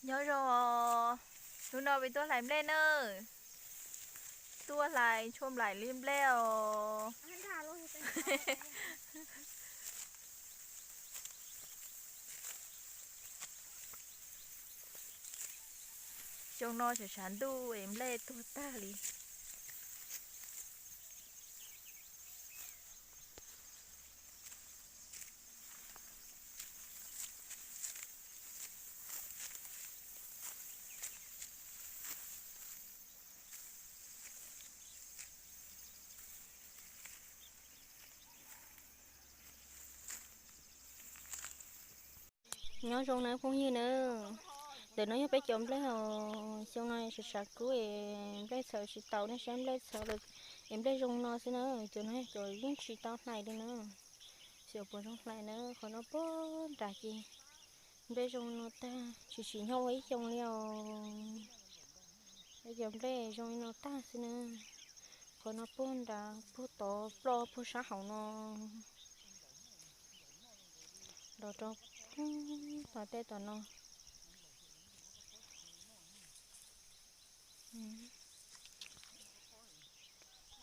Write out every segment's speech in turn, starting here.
Nyob zoo os, hnub no peb tuaj hlais nplej na. Tuaj hlais tshuaj nplaim li nplej os. Xyoo no tshav tshav ntuj es nplej tuag tag li. Nyob zoo na phooj ywg na, ntawm no yog peb cov nplej os. Xyoo no tshav tshav kub es nplej txhawv tsis tau, nej saib nplej txhawv lawm es nplej zoo no xwb na. Cov no yog cov yeej tsis tau hlais li na, xyov puas zoo hlais na. Qhov no puag nrad ces nplej zoo no tag, tsis tsim nyog ua ib xyoo li os. Cov nplej zoo li no tag xwb na. Qhov no puag nrad, puag tod ploj puag sab hauv no, los rau puag tom tej tom no.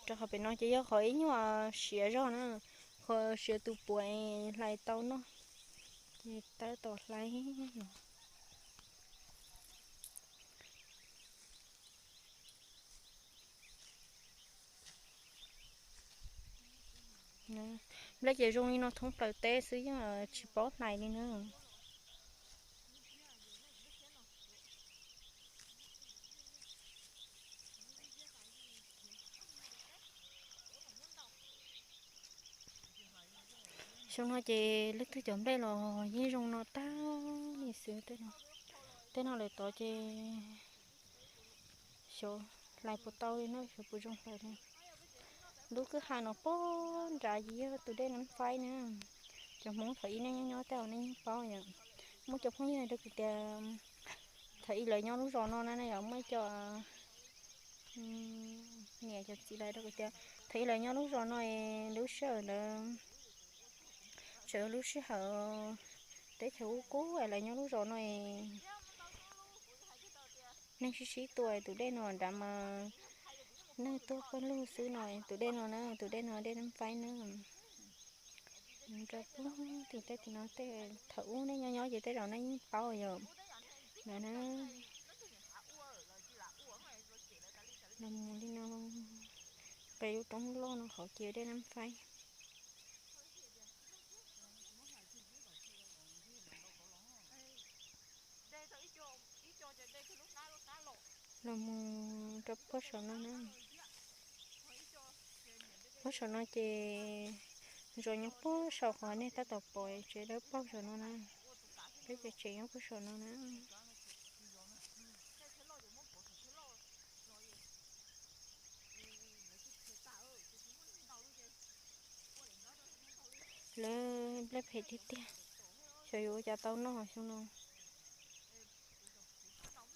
Rau qhov pem no ces yog qhov ib nyuag siav zog na, qhov siav tus puav es hlais tau noj, ces tab tom hlais no. Nplej ces zoo li no thoob plaws teb xwb, yeej tsis paub hlais li na. Xyoo no ces leej twg cov nplej los yeej zoo no tag li xwb. Tej no lawm tod ces xyov hlais puas tau li na, xyov puas zoo hlais li. Lub kwj ha no puag nrad ces yog tus dej Nab Faib na. Cov Hmoob thaum ub nej nyob nyob tej zaum nej yeej paub yom. Muaj cov phooj ywg hais rau kuv tias thaum ub lawv nyob lub zos no na, yog muaj cov niam cov txiv lawv rau kuv tias thaum ub lawv nyob lub zos no, lub sij hawm ntawd tseem lub sij hawm teb chaws ub kub es lawv nyob lub zos no es neeg sib sib tua, tus dej no nrad mas neeg tuag pawg lug xwb no. Tus dej no na, tus dej no dej Nab Faib na. Rau puag tim tej tim no, tej thaum ub nej nyob nyob ces tej zaum nej yeej paub yom. Los mus li no, qe lub roob loj no qhov ces dej Nab Faib. Los mus rau puag saum no na. Puag saum no ces zos nyob puag saum qhov nej tab tom pom tsev dawb paug saum no na. Peb cov tsev nyob puag saum no na. Lawv nplej phem tiag tiag, xyov yuav ua cas tau noj xyoo no.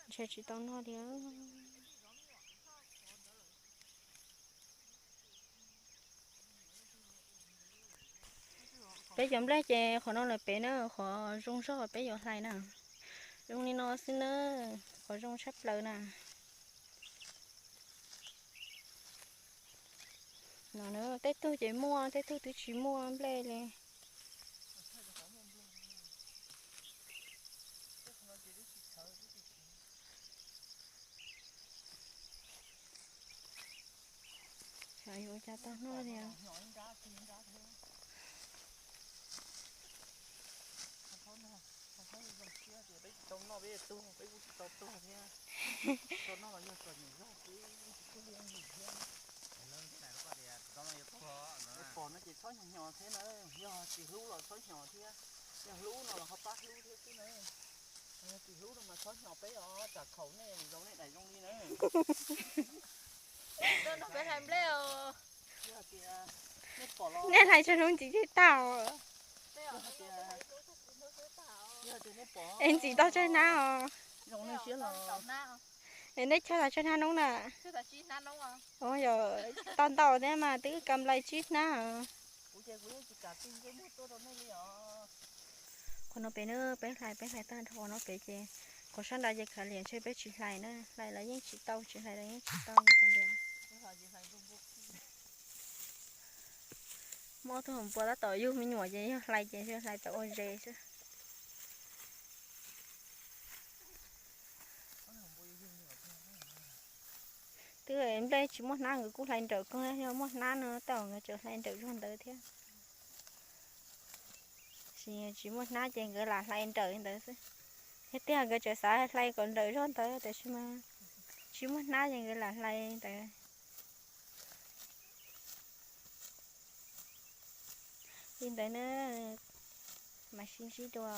Ntshai tsis tau noj li. Peb cov nplej ces qhov no lawm pem na, qhov zoo zog peb yuav hlais na. Zoo li no xwb na, qhov zoo tshaj plaws na. No na, tej tug ces muaj, tej tug twb tsis muaj nplej li. Xyov yuav ua cas tau noj li. Peb tsis tau noj peb tuag, peb kuj tsis tau tuag thiab. Tau noj los yog txom nyem zog xwb, tsis tuag li lim thiab. Pom no ces txhob hnyos hnyos thiab na, yog tsis hlub los txhob hnyos thiab, yog hlub no los ho pab hlub thiab xwb na. Yog tsis hlub no mas txhob hnyos peb os, tsam khaum nej zoo nej daim zoo li na. Nej hlais tsaug hnub ntxiv thiaj tag. Es ntxiv tau tsawg hnab os? Es nej chaw tau tsawg hnab noob na? Ua yog tau ntau thiab mas twb kam nplai tsib hnab. Qhov no pem na, peb hlais peb hlais tag nrho qhov no pem ces Qhov sab nrad ces kav liam ntshe peb tsis hlais na, hlais los yeej tsis tau, tsis hlais los yeej tsis tau, kav liam. Muaj ob tug npua tab tom yug me nyuam ces yog hlais ces hlais tau ua zes xwb. Twb nplej tsis muaj hnab nkawd kuj hlais nrawm kawg, yog muaj hnab no tej zaum nkawd tseem hlais nrawm zog ntawd thiab. Tsis muaj hnab ces nkawd lam hlais nrawm ntawd xwb. Thiab tiag nkawd tseem xav hlais kom nrawm zog ntawd tab sis mas tsis muaj hnab ces nkawd lam hlais ntawd. Li ntawd na, mam sib ntsib dua.